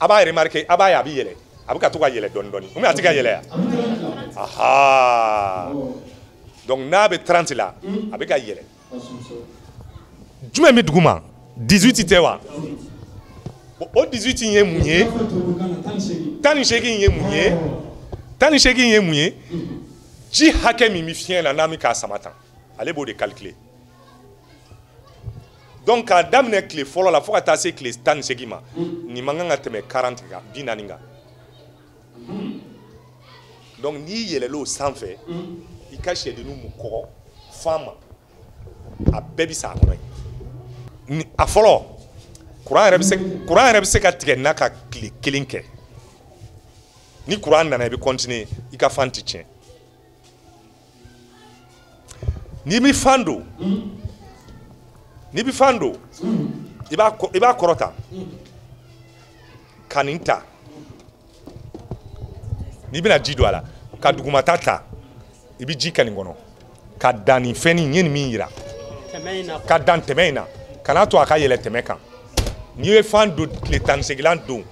A b'a remarquer, a b'a ye a bɛ yɛlɛ, a bɛ ka to ka yɛlɛ dɔɔni dɔɔni, ou bien a tɛ ka yɛlɛ yan? Aha, donc n'a bɛ 30 la, a bɛ ka yɛlɛ. Jumɛn bɛ dugu ma? 18 tɛ wa? Bon, o 18 in ye mun ye? 18 in ye mun ye? 18 in ye mun ye? Ji hakɛ min bɛ fiɲɛ na n'a bɛ k'a sama tan, ale b'o de calculer. Donc k'a daminɛ tile fɔlɔ la fo ka taa se tile 18 ma, nin man kan ka tɛmɛ 40 kan, 40 kan. Donc n'i yɛlɛl'o sanfɛ, i ka sɛdenninw bɛ kɔgɔ fan ma, a bɛɛ bɛ sa a kɔnɔ yen. A fɔlɔ, courant yɛrɛ bɛ se ka tigɛ n'a ka tile kelen kɛ. Ni courant nana, i bɛ continuer, i ka fan tɛ tiɲɛ. N'i bɛ fan don, n'i bɛ fan don, i b'a kɔrɔta ka nin ta. N'i bɛna ji don a la, ka dugumata ta, i bɛ ji kɛ nin kɔnɔ, ka dan nin fɛn nin ye nin min yira, ka dan tɛmɛ in na, kan'a to a ka yɛlɛ tɛmɛ kan. N'i ye fan don, tile 18 don,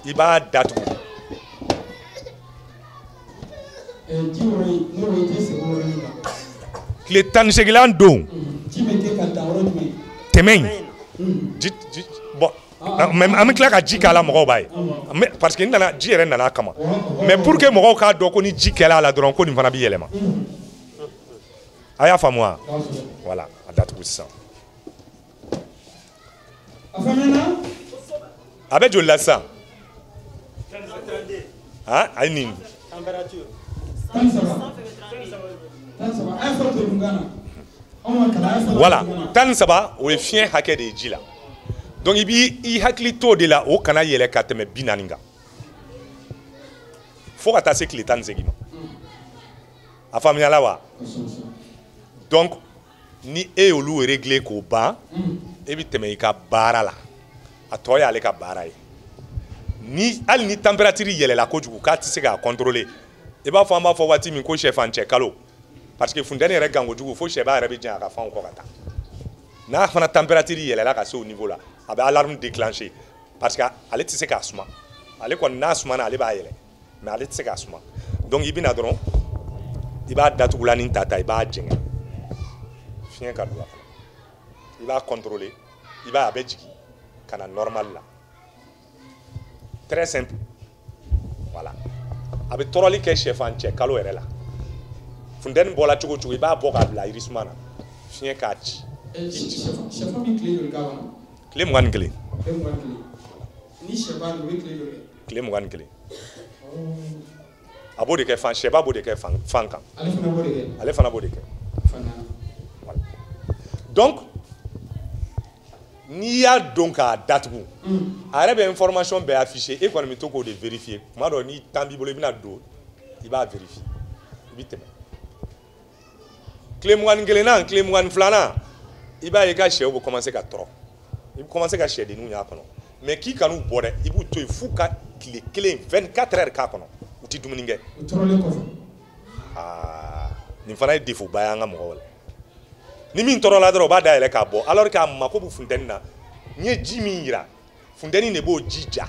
i b'a datugu. Tile 18 don, tɛmɛ in, ji bon, an bɛ tila ka ji k'a la, mɔgɔw b'a ye, parce que n nana ji yɛrɛ nana a kama, mais pour que mɔgɔw k'a dɔn ko ni ji kɛla a la dɔrɔn ko nin fana bɛ yɛlɛma. A y'a faamu wa? Voilà, a datugu sisan. A bɛ joli la sisan? Han, a ye nin. Voilà, 13 o ye fiɲɛ hakɛ de ye ji la. Donc i b'i hakili t'o de la, o kana yɛlɛ ka tɛmɛ 40 kan, fo ka taa se tile 18 ma. A faamuyala wa? Donc ni e y'olu régler k'o ban, e bɛ tɛmɛ i ka baara la. A tɔ y'ale ka baara ye. Ni hali ni température yɛlɛla kojugu k'a tɛ se k'a contrôler, i b'a fɔ an b'a fɔ waati min ko sɛfan cɛ kalo, parce que funteni yɛrɛ gan kojugu fo sɛba yɛrɛ bɛ jɛn a ka fanw kɔ ka taa. N'a fana température yɛlɛla ka se o niveau la, a bɛ alarme déclencher, parce que ale tɛ se k'a suma. Ale kɔni n'a sumana ale b'a yɛlɛ, mais ale tɛ se k'a suma. Donc i bɛ na dɔrɔn, i b'a datugulanin ta ta, i b'a jɛngɛ, fiɲɛ ka don a kɔnɔ, i b'a contrôler, i b'a a bɛ jigin ka na normal la. Très simple. Voilà. A bɛ tɔrɔli kɛ sɛfan cɛ kalo yɛrɛ la. Funteni bɔla cogo o cogo, i b'a bɔ k'a bila yirisuma na, fiɲɛ k'a ci. Sɛfan bɛ tile joli k'a kɔnɔ? Tile 21. Tile 21. Ni sɛba don, o bɛ tile joli kɛ? Tile 21. A b'o de kɛ fan, sɛba b'o de kɛ fan kan. Ale fana b'o de kɛ? Ale fana b'o de kɛ. Voilà. Donc n'i y'a don k'a datugu, a yɛrɛ bɛ information bɛɛ afficher, e kɔni bɛ to k'o de vérifier. Tuma dɔ ni temps b'i bolo, i bɛna don, i b'a vérifier, i bɛ tɛmɛ. Tile 21nan, tile 22nan, i b'a ye i ka sɛw bɛ commencer ka tɔrɔ. I bɛ commencer ka sɛdenninw y'a kɔnɔ. Mais k'i kan'u bɔ dɛ, i b'u to yen f'u ka tile kelen 24 heures k'a kɔnɔ, u tɛ dumuni kɛ. U tɔrɔlen kɔfɛ. Aa, nin fana ye défaut ba ye an ka mɔgɔw la. Ni min tɔɔrɔla dɔrɔn, u b'a dayɛlɛ k'a bɔ, alors k'a mako bɛ funteni na. N ye ji min yira, funteni de b'o ji ja.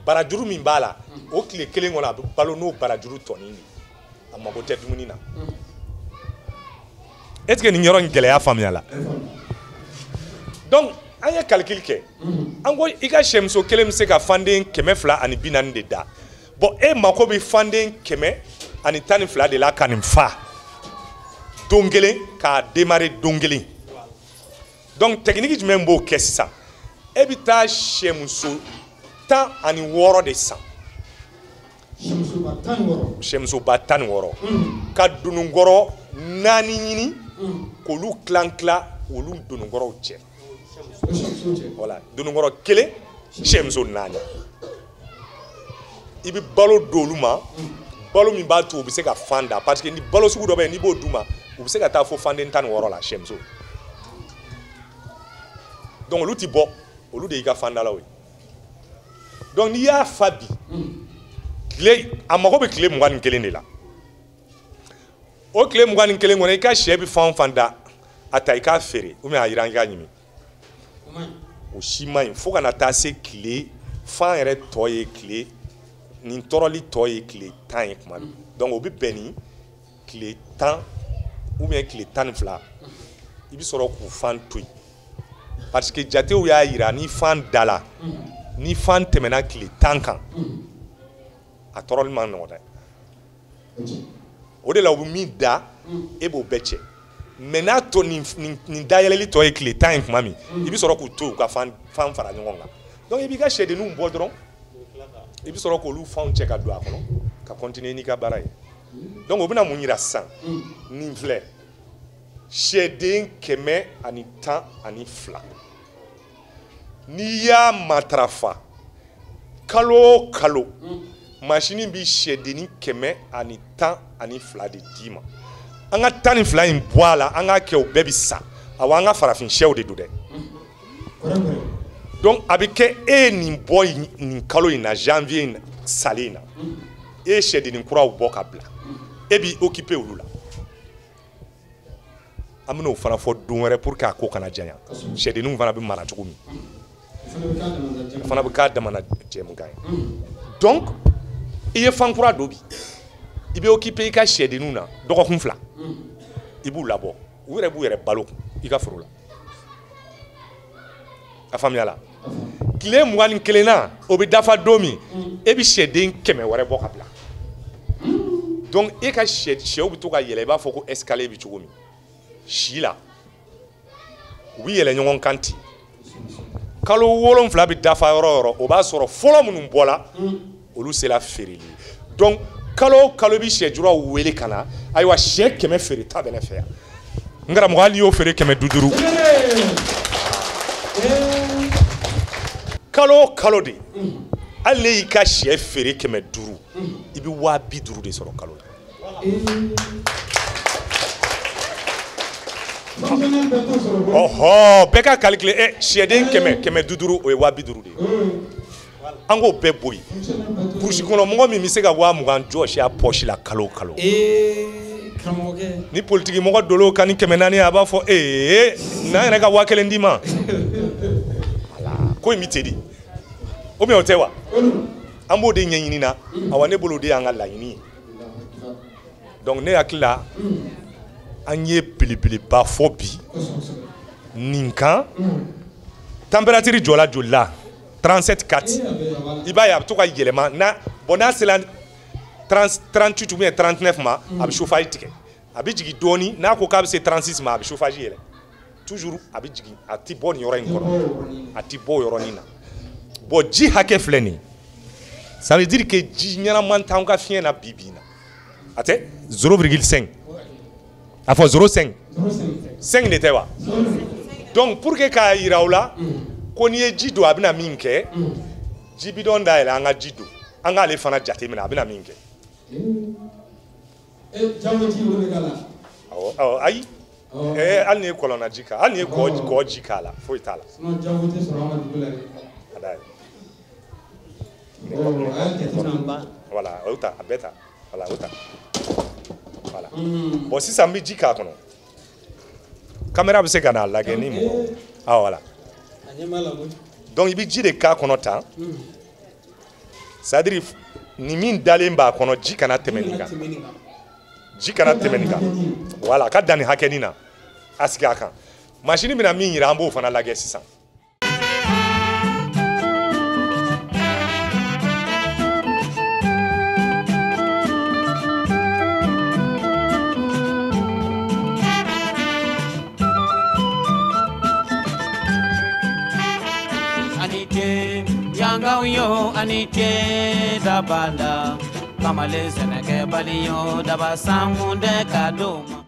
Barajuru min b'a la, o tile kelen kɔnɔ a bɛ balo n'o barajuru tɔnin de ye. A mako tɛ dumuni na. Est-ce que nin yɔrɔ in gɛlɛya faamuyala? Donc an ye calcul kɛ, an ko i ka sɛmuso kelen bɛ se ka fanden 240 de da. Bon, e mako bɛ fanden 112 de la ka nin fa don kelen, k'a démarrer don kelen. Donc technique jumɛn b'o kɛ sisan? E bɛ taa sɛmuso 16 de san. Sɛmusoba 16. Ka dononkɔrɔ 4 ɲini, k'olu tilan tilan olu dononkɔrɔw cɛ. Voilà, dononkɔrɔ kelen, sɛmuso 4. I bɛ balo d'olu ma, balo min b'a to u bɛ se ka fan da, parce que ni balo sugu dɔ bɛ yen, n'i b'o d'u ma, u bɛ se ka taa fo fanden 16 la sɛmuso. Donc olu ti bɔ, olu de y'i ka fandalaw ye. Donc n'i y'a fa bi, tile a mago bɛ tile 21 de la. O tile 21 kɔnɔ, i ka sɛ bɛ fan o fan da, a ta i k'a feere, ou bien a yiran i k'a ɲimi. O si man ɲi fo ka na taa se tile fan yɛrɛ tɔ ye tile nin tɔrɔli tɔ ye tile 10 ye tuma min. Donc o bɛ bɛn ni tile 10 ou bien tile 12, i bɛ sɔrɔ k'u fan to yen. Parce que jatew y'a yira ni fan dala, ni fan tɛmɛna tile 10 kan, a tɔrɔli man nɔgɔn dɛ. O de la u bɛ min da, e b'o bɛɛ cɛ. Mais n'a tɔ nin dayɛlɛli tɔ ye tile 10 ye tuma min, i bɛ sɔrɔ k'u to yen u ka fan fara ɲɔgɔn kan. Donc i b'i ka sɛdenninw bɔ dɔrɔn, i bɛ sɔrɔ k'olu fanw cɛ ka don a kɔnɔ ka continuer n'i ka baara ye. Donc o bɛna mun yira sisan? Nin filɛ, sɛden 112. N'i y'a matarafa kalo o kalo, masini bɛ sɛdennin 112 de d'i ma. An ka 12 in bɔ a la, an k'a kɛ o bɛɛ bɛ sa. Awɔ, an ka farafin sɛw de don dɛ. Donc a bɛ kɛ e ye nin bɔ nin kalo in na, janvier in salen in na, e ye sɛdennin kuraw bɔ ka bila, e b'i occuper olu la. An bɛn'o fana fɔ don wɛrɛ pour que a ko kana janya. Sɛdenninw fana bɛ mara cogo min, o fana bɛ k'a damana jɛmukan ye. Donc i ye fan kura don bi, i bɛ occuper i ka sɛdenninw na dɔgɔkun 2, i b'u labɔ, u yɛrɛ b'u yɛrɛ balo i ka foro la. A faamuya la? Tile 21 na, o bɛ dafa don min, e bɛ sɛden 100 wɛrɛ bɔ ka bila. Donc e ka sɛw bɛ to ka yɛlɛ, i b'a fɔ ko escalier bɛ cogo min si la, u bɛ yɛlɛ ɲɔgɔn kan ten. Kalo 7 bɛ dafa yɔrɔ o yɔrɔ, o b'a sɔrɔ fɔlɔ minnu bɔla, olu sera feereli ye. Donc kalo o kalo i bɛ sɛjuraw wele ka na, ayiwa sɛ 100 feere ta bɛ ne fɛ yan. N karamɔgɔ, hali n'i y'o feere 500. Kalo o kalo de, hali ne y'i ka sɛ feere 500, i bɛ 50.000 de sɔrɔ kalo la. Ɔhɔ, bɛɛ ka calculer, sɛden 100 500, o ye 50.000 de ye. An k'o bɛɛ bɔ yen. Burusi kɔnɔ mɔgɔ min bɛ se ka 20.000 jɔsi a poche la kalo o kalo. Ni politiki mɔgɔ dolo kan ni 400, a b'a fɔ n'an yɛrɛ ka 1.000 d'i ma. Ko in bɛ ten de. O bien o tɛ wa? An b'o de ɲɛɲini na. Awa ne bolo o de y'an ka laɲini ye. Donc ne hakili la, an ye belebeleba fɔ bi nin kan. Température jɔla joli la? 37,4. I b'a ye a bɛ to ka yɛlɛma. Bon n'a sera 38 ou bien 39 ma, a bɛ chauffage tigɛ. A bɛ jigin dɔɔni, n'a ko k'a bɛ se 36 ma, a bɛ chauffage yɛlɛ. Toujours a bɛ jigin, a tɛ bɔ nin yɔrɔ in kɔnɔ. A tɛ bɔ o yɔrɔnin na. Bon ji hakɛ filɛ nin ye. Ça veut dire que ji ɲɛnama t'anw ka fiɲɛ na bi bi in na. A tɛ 0,5. A fɔ 0,5. 5 de tɛ wa? Donc pour que k'a yira aw la ko n'i ye ji don a bɛna min kɛ, ji bidɔn dayɛlɛ an ka ji don, an k'ale fana jateminɛ a bɛna min kɛ. Awɔ, awɔ, ayi. Hali n'i ye kɔlɔnna ji k'a, hali n'i ye kɔ ji k'a la, foyi t'a la. A dayɛlɛ. Voilà, o ta, a bɛɛ ta. Voilà, o ta. Voilà. Bon sisan n bɛ ji k'a kɔnɔ. Caméra bɛ se ka n'a lajɛ ni mɔgɔ. Ah voilà. Donc i bɛ ji de k'a kɔnɔ tan. C'est-à-dire ni min dalen b'a kɔnɔ, ji kana tɛmɛ nin kan. Ji kana tɛmɛ nin kan. Voilà, a ka dan nin hakɛnin na. A sigi a kan. Machine bɛna min yira, an b'o fana lajɛ sisan. Yangaw yo ani ce dabala, kamalen sɛnɛkɛbali yo daba sankunde ka d'o ma.